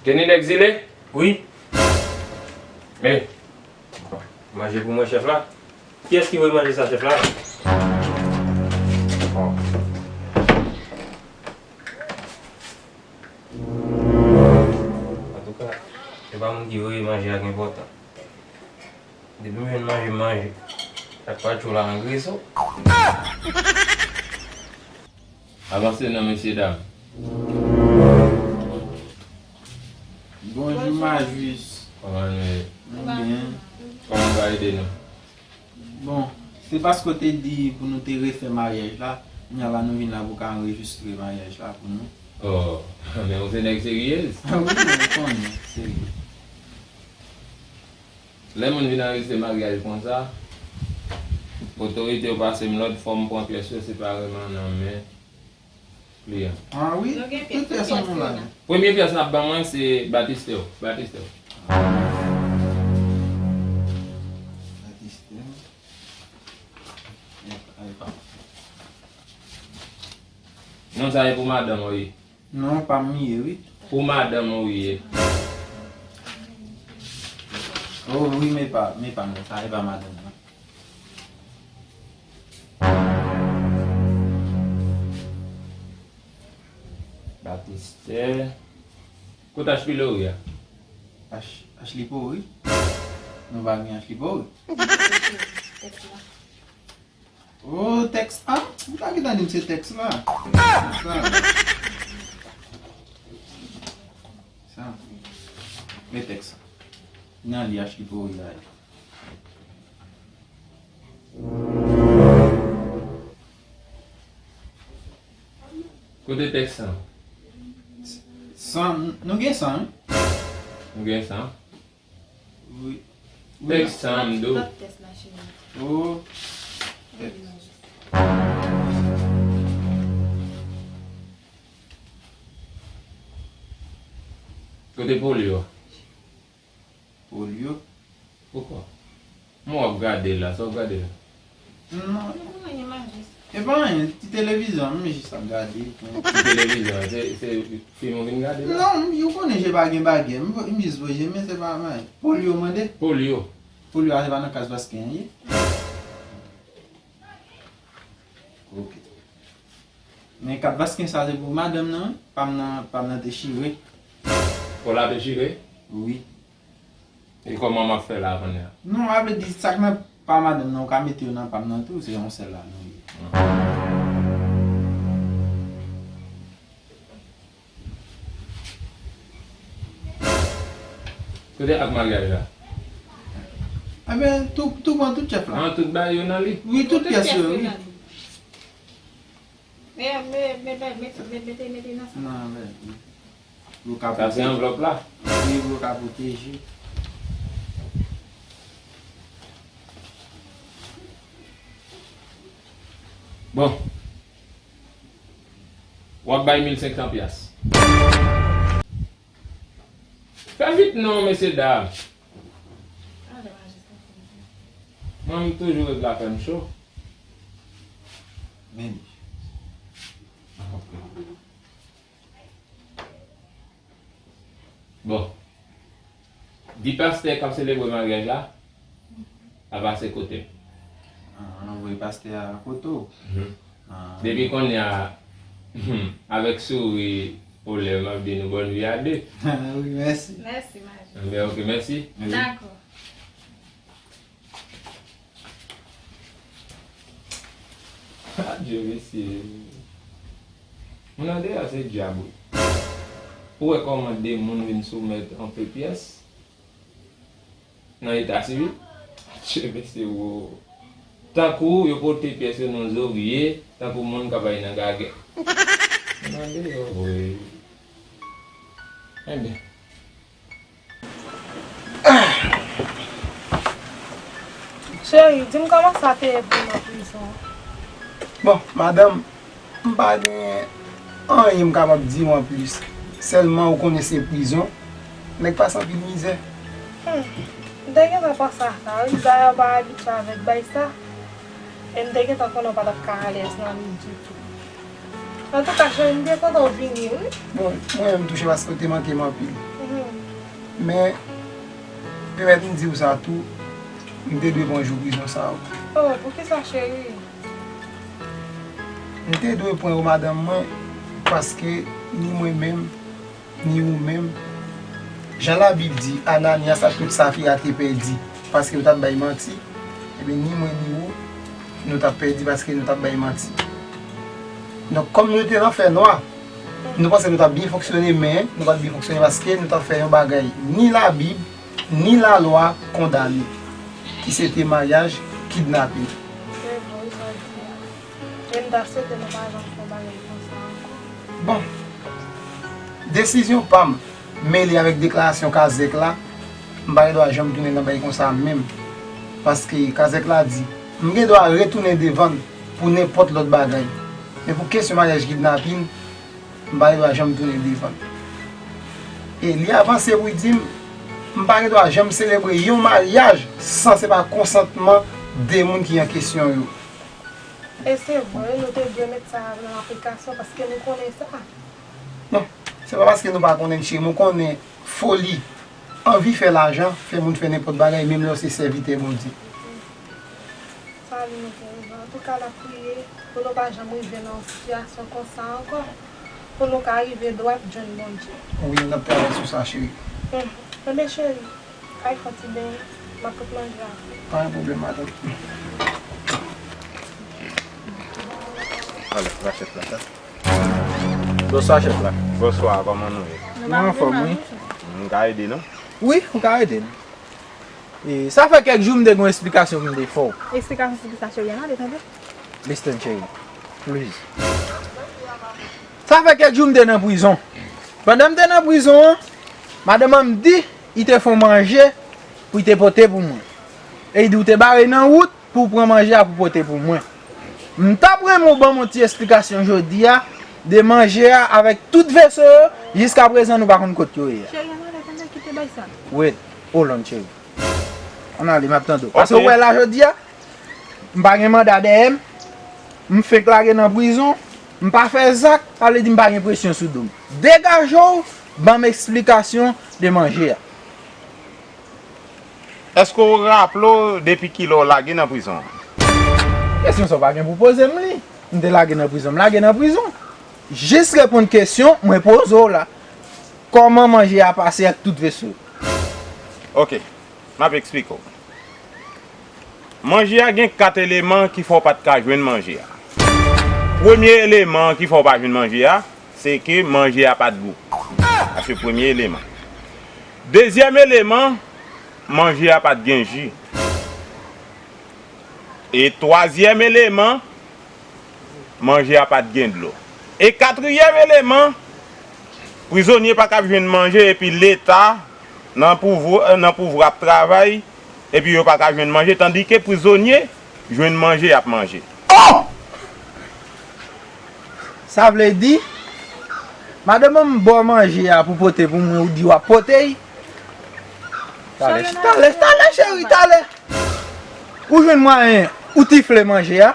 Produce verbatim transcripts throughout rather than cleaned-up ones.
Kenny nèg zile? Wi. Men, manje pou mwen, chèf la. Kiyès ki voye manje sa, chèf la? Antouka, se pa moun ki voye manje a ki enpòtan. Depi m jwenn manje, m manje. Sa k pa tchou la, angrese w. Avanse non, mesye dam. Bonjou, Majis. Kòman nou ye? Nou byen. Kòman m ka ede nou? Bon, se paske w te di pou nou te refè maryaj la, kounye a la nou vin la pou ka anrejistre maryaj la pou nou. Oh, men ou se nèg serye? Ah wi, mwen konnen, serye. Lè moun vin anrejistre maryaj konsa, otorite yo pase m lòd, fò m pran pyès yo separeman nan men kliyan. Ah wi, tout pyès an nou la. Premye pyès n ap ban mwen se batistè w. Batistè w. Batistè w. Non, sa e pou madanm ou, wi. Non, pa m li ye, wi. Pou madanm ou, wi, ye. Oh, wi, men pa, men pa non, sa e pa madanm nan. Batistè. Kote Ashley Pory a? Ash-, Ashley Pory? Nou pa gen Ashley Pory. Oh, tèks. Ah, ou ta gentan di m se tèks la. Sa. Sa. Men tèks sa. Nan li Ashley Pory la. Kote tèks sa? San, nou gen san, wi. Nou gen san? Wi. Wi. Tèks sa, m di w. Lòt tès la, cheri. Oh. Tèks. Kote polyo a? Polyo. Poukwa? Mwen w ap gade la, sa w ap gade la? Non. E pa anyen, ti televizyon, m jis ap gade. Ti televizyon, se, se fim ou vin gade la? Non, ou konnen je pa gen bagay, m, m jis voye je, men se pa anyen. Polyo mande? Polyo. Polyo a se pa nan kaz Vasken an ye? Ok. Men kat Vasken sa se pou madanm nan, wi. Pa m nan, pa m nan te chire. Kò la te chire? Wi. E kòman m ap fè la kounye a? Non, a vle di, sa k nan pa madanm nan, ou ka mete yo nan pa m nan tou, se yon sèl la nou ye. Kote ak maryaj la? Enben, tou, tou pran tout chèf la. An, tout bagay yo nan li? Wi, tout pyès yo, wi. Men, men, men, men, mete, mete, mete nan sa. Nan, men, wi. Pou yo ka pwoteje. Sa se anvlòp la? Wi, pou yo ka pwoteje. Bon. W ap bay mil senk san pyas. Fè vit non, mesye dam. Mwen, m toujou ret la fè m cho. Men. Bon. Di pastè k ap selebre maryaj la, a pase kote m. Ah, voye pastè a kote w. Mhm. Ah. Depi kounye a, avèk souri o lèv, m ap di nou bòn vi a de. Wi, mèsi. Mèsi, Maji. Enben, ok, mèsi. Wi. Dakò. Adye, mesye. Moun andeyò se dyab, wi. Ou wè kòman de moun vin soumèt anpe pyès? Nan eta sivil? Adye, mesye, wo. Tankou yo pote pyès yo nan zorye, tankou moun k ap bay nan gagè. Moun andeyò, wi. Enben. Cheri, di m kòman sa te ye pou w nan prizon an? Bon, madanm, m pa gen anyen m kapab di w anplis. Sèlman ou konnen se prizon, nèg pase anpil mizè. Hmm. M te gentan panse a sa, wi. Dayè, m pa abitye avèk bay sa. E m te gentan konnen w pa t ap ka alèz nan li ditou. Antouka, cheri, m byen kontan w vini, wi. Bon, mwen menm tou, se paske w te manke m anpil. Mhm. Men, pèmèt m di w sa tou, m te dwe pran jou prizon sa yo. Oh, poukisa, cheri? M te dwe pran yo, madanm mwen, paske ni mwen menm, ni ou menm, jan Labib di, Ananyas ak tout Safira te pèdi paske yo t ap bay manti, ebyen, ni mwen, ni ou, nou t ap pèdi paske nou t ap bay manti. Donk, kòm nou te nan fènwa, nou panse nou t ap byen fonksyone, men nou pa t byen fonksyone paske nou t ap fè yon bagay ni Labib, ni lalwa kondane, ki se te maryaj kidnapin. Se vre, wi, sa di a. E m ta swete nou pa janm fè yon bagay konsa ankò. Bon, desizyon pa m mele avèk deklarasyon Kazèk la, m pa gen dwa janm tounen nan bagay konsa menm. Paske Kazèk la di, m gen dwa retounen devan l pou nenpòt lòt bagay. Men pou kesyon maryaj kidnapin, m pa gen dwa janm tounen devan l. E li avanse pou l di m, m pa gen dwa janm selebre yon maryaj san se pa konsantman de moun ki an kesyon yo. E se vre, nou te dwe met sa nan aplikasyon paske nou konnen sa. Non, se pa paske nou pa konnen l, cheri, men w konnen foli, anvi fè lajan, fè moun fè nenpòt bagay, menm lè w se sèvitè Bondye. Sa li nou te rive. Antouka, n ap priye pou nou pa janm rive nan yon sitiyasyon konsa ankò, pou nou ka rive dwat jwenn Bondye. Wi, n ap travay sou sa, cheri. Hmm. Enben, cheri, kay fè yon ti benyen, m ap pot manje a. Pa gen pwoblèm, madanm. Alò, Rachèt la, sa. Bonswa, chèf la. Bonswa, kòman nou ye? Nou anfòm, wi. M ka ede nou? Wi, ou ka ede m. E, sa fè kèk jou m te gen yon esplikasyon pou m te fè w. Esplikasyon sou kisa, cheri? Ann ale tande. Listen, cheri. Please. Sa fè kèk jou m te nan prizon. Pandan m te nan prizon an, madanm an m di, li te fè yon manje pou li te pote pou mwen. E li di, ou te bare nan wout pou w pran manje a pou pote pou mwen. M t ap renmen w ban m yon ti esplikasyon jodi a de manje a avèk tout veso yo, jiskaprezan nou pa konn kot yo ye a. Cheri, ann ale tande, kite bay sa. Wait, hold on, cheri. Ann ale, m ap tande w. Paske ou wè la jodi a, m pa gen manda dèyè m, m fenk lage nan prizon, m pa fè zak, sa vle di m pa gen presyon sou do m. Degaje w, ban m esplikasyon de manje a. Èske w raple w depi kilè w lage nan prizon an? Kesyon sa w pa gen pou poze m li. M te lage nan prizon, m lage nan prizon. Jis reponn kesyon mwen poze w la. Kòman manje a pase ak tout veso? Ok, m ap eksplike w. Manje a gen kat eleman ki fè w pa t ka jwenn manje a. Premye eleman ki fè w pa jwenn manje a, se ke manje a pa t gou. Sa se premye eleman. Dezyèm eleman, manje a pa t gen ji. E twazyèm eleman, manje a pa t gen dlo. E katriyèm eleman, prizonye pa ka jwenn manje epi Leta nan pouvwa, nan pouvwa ap travay epi yo pa ka jwenn manje, tandike prizonye jwenn manje y ap manje. Sa vle di, madanm an m ba w manje a pou pote pou mwen, ou di w ap pote l? Talè, talè, talè, cheri, talè! Ou jwenn mwayen, ou tifle manje a.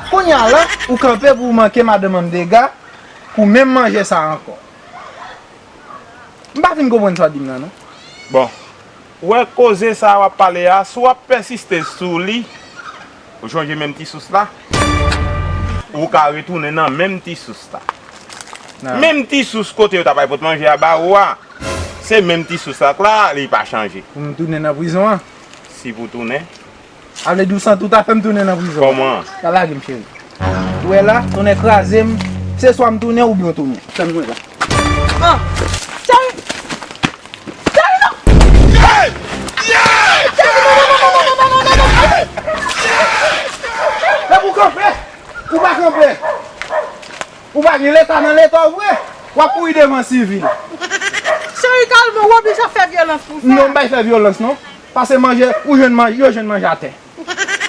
Kounye a la, ou kanpe pou w manke madanm an m dega, pou menm manje sa a ankò. M pa fin konprann sa w di m nan, non. Bon, ou wè koze sa a w ap pale a, si w ap pèsiste sou li, ou chonje menm ti sous la, ou ka retounen nan menm ti sous la. Menm ti sous kote yo t ap al pot manje a ba ou a, se menm ti sous la k la, li pa chanje. Pou m tounen nan prizon an? Si pou tounen. Sa vle di w santi w ta fè m tounen nan prizon? Kòman? Sa lage m, cheri. Ou wè la, tonnè kraze m. Se swa m tounen oubyen w tounen. Tann mwen la. Ah! Cheri! Cheri, non! Lè pou kanpe! Ou pa kanpe! Ou pa gen leta nan leta w vre? W ap kouri devan sivil. Cheri, kalme w, ou oblije ap fè vyolans pou sa. Non, m pa fè vyolans, non. Pase manje, ou jwenn manje, yo jwenn manje atè.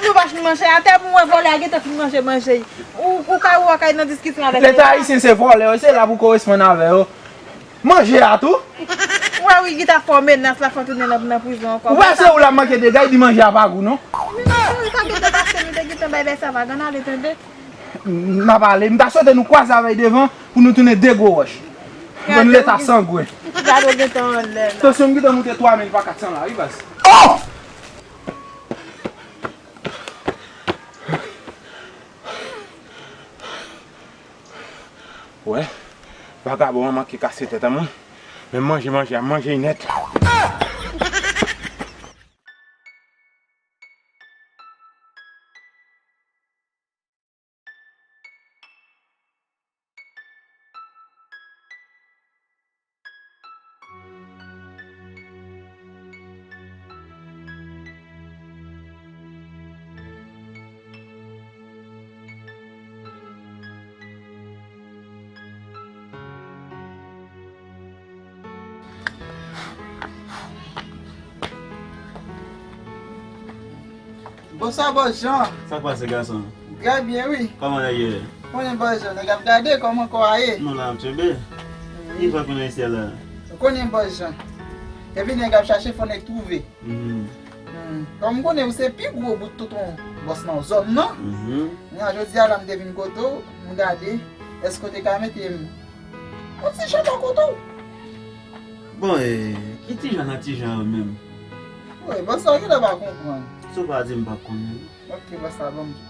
Nou pa jwenn manje atè, pou mwen vòlè a gentan fin manje manje. Ou, ou ka wè w ka nan diskisyon avèk Leta ayisyen se vòlè yo, se la pou koresponn avè yo. Manje a tou. Ou wè wi, ki ta fè w menas la, fè w tounen nan, nan prizon ankò. Ou pa se ou la manke dega, li di manje a pa gou, non. Men cheri, sa gentan pase, nou te gentan bay bèy sa vagan, ale tande. M ap ale, m ta swete nou kwaze avè l devan pou nou tounen de gwo wòch. Konn leta sangwen. Gade w gentan anlè la. Tansyon m gentan moute twa mil pa kat san la, wi, baz. Oh! Wè, vagabon an manke kase tèt an mwen. Men manje, manje, a manje nèt. Bonswa, bòs Jan. Sa k pase, gason? Trè byen, wi. Kòman nèg yo ye? Konnen bòs Jan, nèg ap gade kòman kò a ye. Nou la ap tchebe. Wi. Ki fè konnen isyèl la? Ou konnen bòs Jan. Epi nèg ap chache fò nèg twouve. Mhm. Hmm. Kòm m konnen ou se pi gwo bout tonton bòs nan zòn nan. Mhm. Kounye a jodi a la m te vin kote w, m gade, èske w te ka mete m yon ti jan bò kote w? Bon, e, ki ti jan nan ti jan yo menm? Wi, bòs la genlè pa konprann. Si w pa di m pa konnen. Ok, bòs la, ban m di w.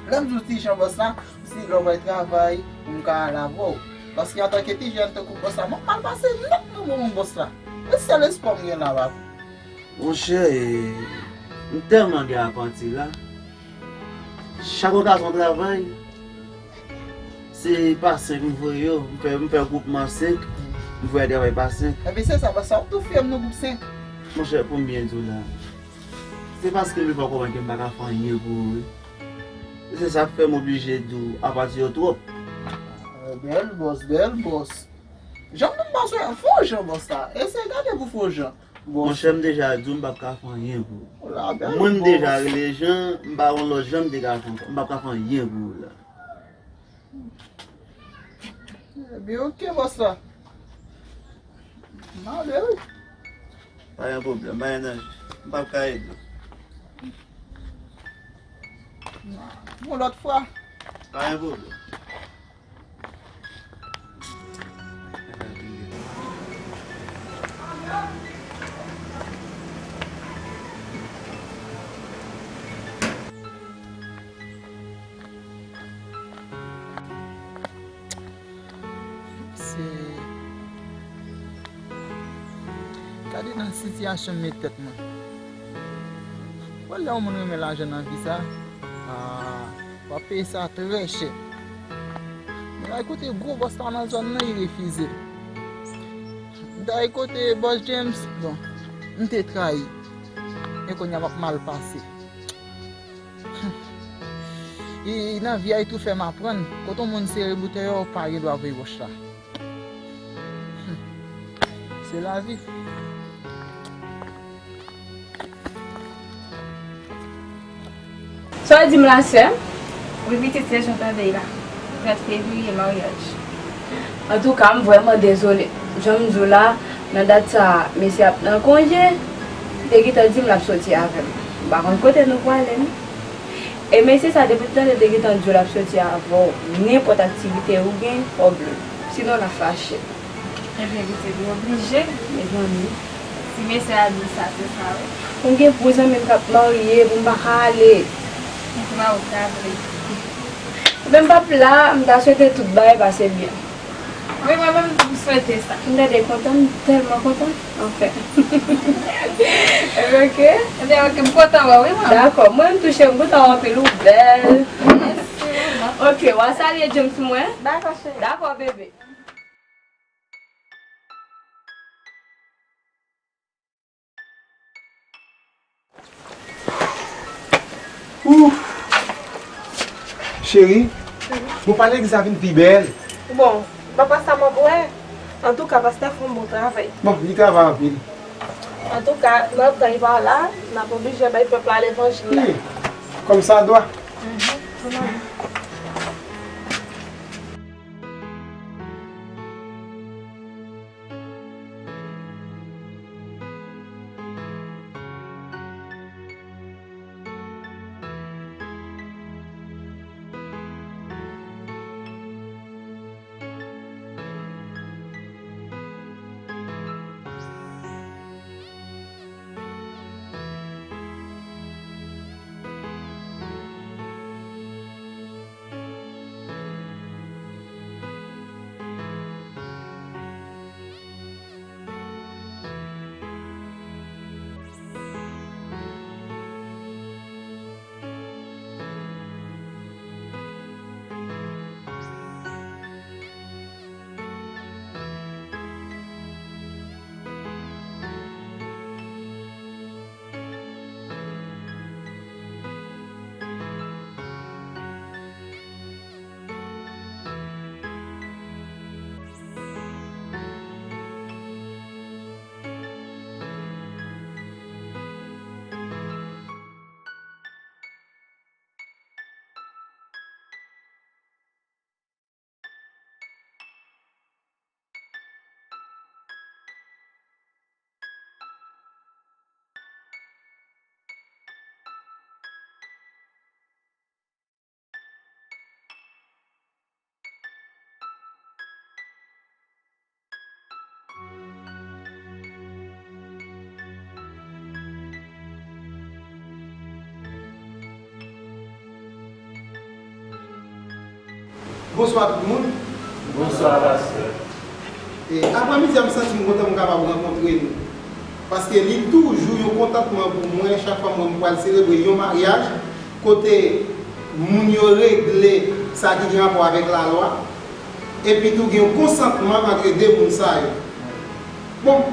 Lè m di w ti jan bòs la, m se lè w pral travay, pou m ka al avè w. Paske antanke ti jèn tankou bòs la, m ap mal pase nèt nan bon bòs la. E sèl espwa m gen la, papa. Monchè, e, m tèlman gen apranti la. Chak okazyon travay, se pa senk m voye yo. M fè, m fè gwoupman senk, m voye travay pa senk. Epi se sa, bòs la, w tou fè m nan gwoup senk. Monchè, pou m byen di w la, se paske m vle fè w konprann ke m pa ka fè anyen pou ou, wi. Se sa k fè m oblije di w apati yo twòp. Eh, bèl bòs, bèl bòs. Jan m pa sou fò jan bòs la. Eseye gade pou fò jan. Bòs. Monchè, m deja di w m p ap ka fè anyen pou ou. Mwen m deja rele Jan, m pa wè lòt jan m te ka fè ankò. M p ap ka fè anyen pou ou la. Ebyen, ok, bòs la. M ale, wi. Pa gen pwoblèm, pa gen danje. M p ap ka ede w. Yon lòt fwa. Pa gen pwoblèm. Se, gade nan sitiyasyon m met tèt mwen. Bon, lè yon moun renmen lajan nan vi sa, ah, w ap peye sa trè chè. Men al kote gwo bòs la nan zòn nan, li refize. M t al kote bòs James, bon, m te trayi. E kounye a m ap mal pase. E nan vi a, li tou fè m aprann, kote yon moun sere boutèy, ou pa gen dwa voye wòch la. Se lavi. Sa w di m la, sè m? Wi, pitit, se jan w tande l la. Trant fevriye, maryaj. Antouka, m vrèman dezole. Jan m di w la, nan dat sa a, mesye ap nan konje, li te gentan di m l ap soti avè m. M pa konn kote nou prale, non. E mesye sa, depi l tande, te gentan di w l ap soti avè w. Nenpòt aktivite ou gen, fò w di l. Sinon, l ap fache. Ebyen, pitit, ou oblije, mezanmi. Si mesye a di sa, se sa, wi. Mwen gen gwo zanmi m k ap marye, pou m pa ka ale. Ou pa ou ta vle. Ebyen, m p ap la, m ta swete tout bagay pase byen. Wi, mwen menm tou, m swete sa. M tande kontan, m tèlman kontan. Anfen. Ebyen, ok. Ebyen, ok, m kontan wè w, wi, mwen. Dakò, mwen m touche, m kontan wè w anpil, ou bèl. Mèsi, mama. Ok, w a salye James pou mwen. Dakò, cheri. Dakò, bebe. Ouh! Cheri, bon, pale ki sa vin pi bèl. Bon, papa sa m ap wè. Antouka, pastè fè yon bon travay. Bon, li travay anpil. Antouka, nan tan li pa la, n ap oblije bay pèp la levanjil la. Wi, kòmsadwa. Mhm, tounen. Bonswa tout moun. Bonswa, pastè. E, aprè midi a, m santi m kontan pou m kapab rankontre nou. Paske li toujou yon kontantman pou mwen, chak fwa mwen m pral selebre yon maryaj, kote moun yo regle sa ki gen rapò avèk lalwa, epi tou gen yon konsantman ant de moun sa yo. Bon,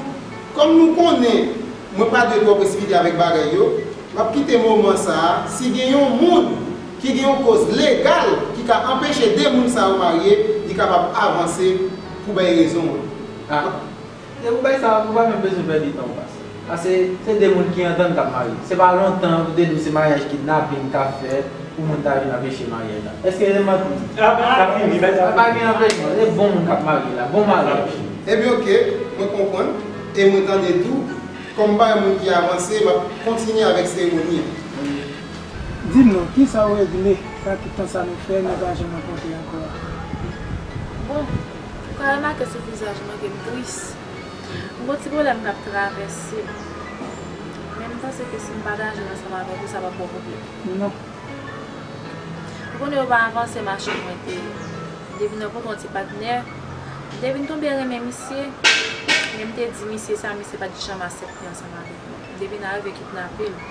kòm nou konnen, mwen pa dwe twò presipite avèk bagay yo, m ap kite moman sa a, si gen yon moun ki gen yon koz legal ki ka anpeche de moun sa yo marye, li kapab avanse pou bay rezon an. Ah. Se pou bay sa, ou pa menm bezwen pèdi tan ou pase. Paske se de moun ki antann k ap marye. Se pa lontan ou te di w se maryaj kidnaping k ap fèt pou moun ta vin anpeche maryaj la. Èske se mwen ki di? Ah, sa fini, men sa pa gen anpechman. Se bon moun k ap marye la. Bon maryaj. Ebyen, oke, mwen konprann. E mwen tande tou. Kòm m pa yon moun ki avanse, m ap kontinye avèk seremoni an. Di m non, kisa w regle nan tout tan sa nou fè, nou pa janm rankontre ankò a? Bon, ou ka remake sou vizaj mwen ke m tris. M gon ti pwoblèm k ap travèse m. Men m panse ke si m pataje l ansanm avèk ou, sa p ap ba w pwoblèm. Non. Ou konnen yo pa avanse mache mwen te ye. M te vin rankontre yon ti patnè. M te vin tonbe renmen misye. Men m te di misye sa, misye pa t janm aksepte ansanm avèk mwen. M te vin arive kidnape l.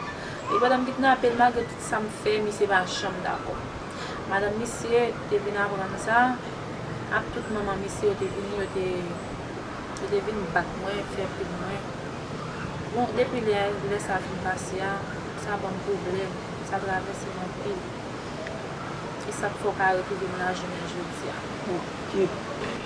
E pandan m kidnape l, malgre tout sa m fè, misye pa janm dakò. Madanm misye te vin aprann sa, ak tout manman misye, yo te vini, yo te, yo te vin bat mwen, fè pil mwen. Bon, depi lè, lè sa fin pase a, sa ban m pwoblèm, sa travèse m anpil. E sa k fè w ka retwouve m la jounen jodi a. Ok.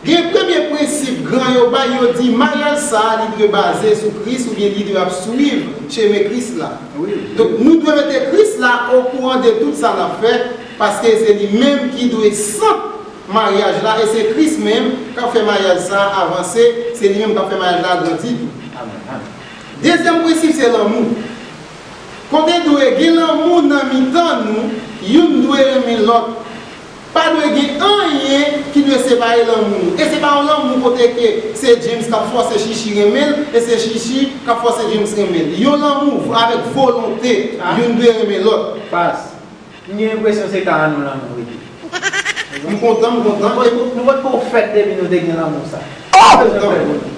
Gen premye prensip gran yo bay, yo di maryaj sa a, li dwe baze sou Kris oubyen li dwe ap swiv chemen Kris la. Wi. Donk, nou dwe mete Kris la okouran de tout sa n ap fè, paske se li menm ki dwe sant maryaj la, e se Kris menm k ap fè maryaj sa a avanse, se li menm k ap fè maryaj la grandi tou. Amèn, amèn. Dezyèm prensip, se lanmou. Kote dwe gen lanmou nan mitan nou, youn dwe renmen lòt. Pa dwe gen anyen ki dwe separe lanmou nou. E se pa yon lanmou kote ke se James k ap fòse Chichi renmen l, e se Chichi k ap fòse James renmen l. Yon lanmou avèk volonte, ah, youn dwe renmen lòt. Pas. M gen enpresyon se ka a nou lanmou rete. M kontan, m kontan. Nou pot-, nou potko fèt depi nou te gen lanmou sa. Oh! Nou bezwen fè pou nou.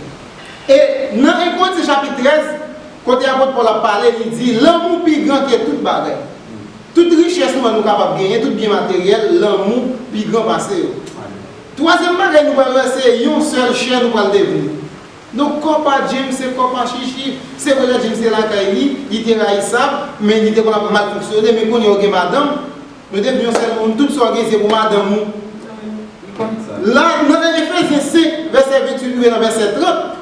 E nan en Korentyen chapit trèz, kote apot Pòl ap pale, li di, lanmou pi gran ke tout bagay. Tout richès nou wè nou kapab genyen, tout byen materyèl, lanmou pi gran pase yo. Twazyèm bagay nou pral wè, se yon sèl chè nou pral devni. Donk, kò pa James, se kò pa Chichi. Se vre, lè James te lakay li, li te rayisab, men li te konn ap mal fonksyone, men kounye a w gen madanm, nou devni yon sèl moun, tout sa w gen, se pou madanm ou. Li konn sa. La, nan Efezyen senk, vèsè venntuit rive nan vèsè trant,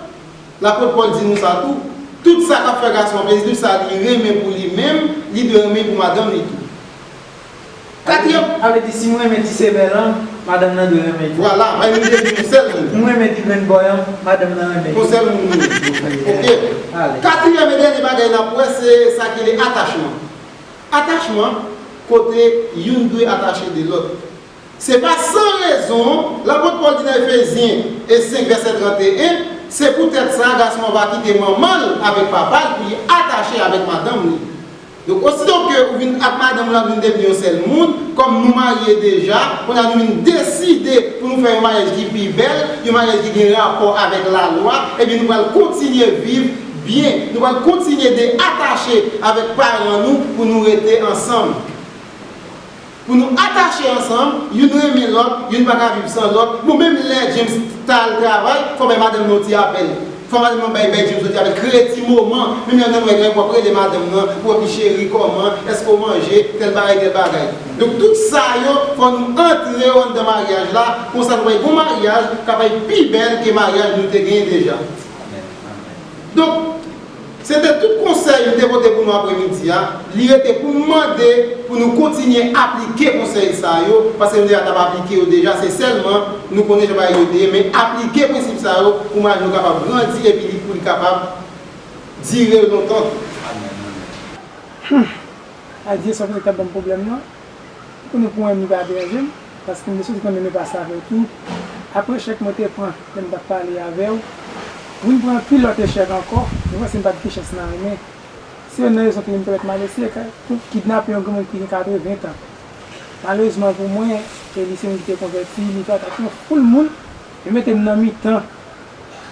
lapot Pòl di nou sa tou. Tout sa k ap fè gason an plezi, tout sa li renmen pou li menm, li dwe renmen pou madanm li tou. Katriyèm. Sa vle di, si m renmen ti semèl lan, madanm nan dwe renmen li. Vwala, men nou devni yon sèl moun. M renmen ti grenn bòy an, madanm nan renmen li. Yon sèl moun nou ye. Ok. Ale. Katriyèm e dènye bagay n ap wè, se sa ki rele atachman. Atachman, kote youn dwe atache de lòt. Se pa san rezon, lapot Pòl di nan Efezyen e senk vèsè trant e en, se poutèt sa, gason an va kite manman l avèk papa l pou li atache avèk madanm li. Donk, osito ke ou vin ak madanm ou la, nou vin devni yon sèl moun, kòm nou marye deja, kounye a nou vin deside pou nou fè yon maryaj ki pi bèl, yon maryaj ki gen rapò avèk lalwa, ebyen nou pral kontinye viv byen, nou pral kontinye de atache avèk paran nou pou nou rete ansanm. Pou nou atache ansanm, youn renmen lòt, youn pa ka viv san lòt. Bon, menm lè James t al travay, fò bay madanm nan yon ti apèl. Fò madanm nan bay, bay James yon ti apèl. Kreye ti moman. Menm lè nan nwèt la, w ap rele madanm nan, pou w ap di, cheri, kòman, èske w manje, tèl bagay, tèl bagay. Donk, tout sa yo, fò nou antre yo anndan maryaj la, konsa nou bay bon maryaj, k ap bay pi bèl ke maryaj nou te genyen deja. Donk, se te tout konsèy m te pote pou nou aprèmidi a. Li rete pou m mande pou nou kontinye aplike konsèy sa yo, paske nou deja t ap aplike yo deja, se sèlman nou konnen jan bagay yo te ye, men aplike prensip sa yo pou maryaj nou kapab grandi epi li, pou li kapab dire lontan. Adye, sa w panse k t ap ban m pwoblèm nan? Ou konnen pou mwen, li pa deranje m, paske m te soti nan menm pase avè w tou. Apre echèk mwen te pran lè m t ap pale avè w, vin pran anpil lòt echèk ankò, mwen panse m pa t gen chans nan renmen. Se youn nan rezon ki vin pèmèt m ale eseye ka-, pou kidnape yon granmoun ki gen katreven tan. Malerezman pou mwen, E li se moun ki te konvèti, li pataje yon foul moun, yo mete m nan mitan.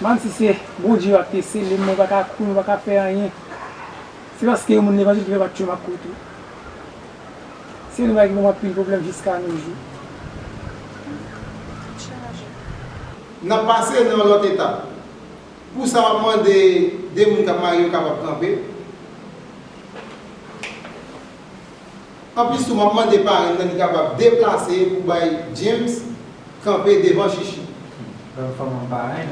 M pa konn si se Bondye yo ap te sele m, mwen pa ka kouri, mwen pa ka fè anyen. Se paske yon moun levanjil ki fè m ap tchwe m ap kouri tou. Se yon bagay ki ban m anpil pwoblèm jiska nos jours. N ap pase nan yon lòt etap. Pou sa, m ap mande de moun k ap marye yo kapab kanpe. Anplis tou, m ap mande parenn nan li kapab deplase pou bay James kanpe devan Chichi. Ban m fanm an parenn.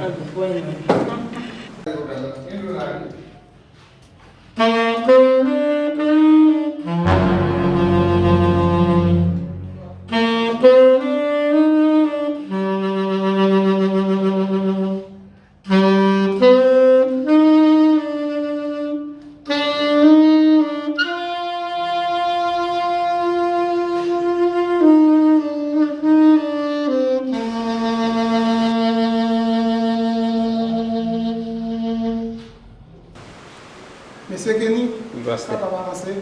Mesye Kenny, wi, pastè, sa t ap avanse?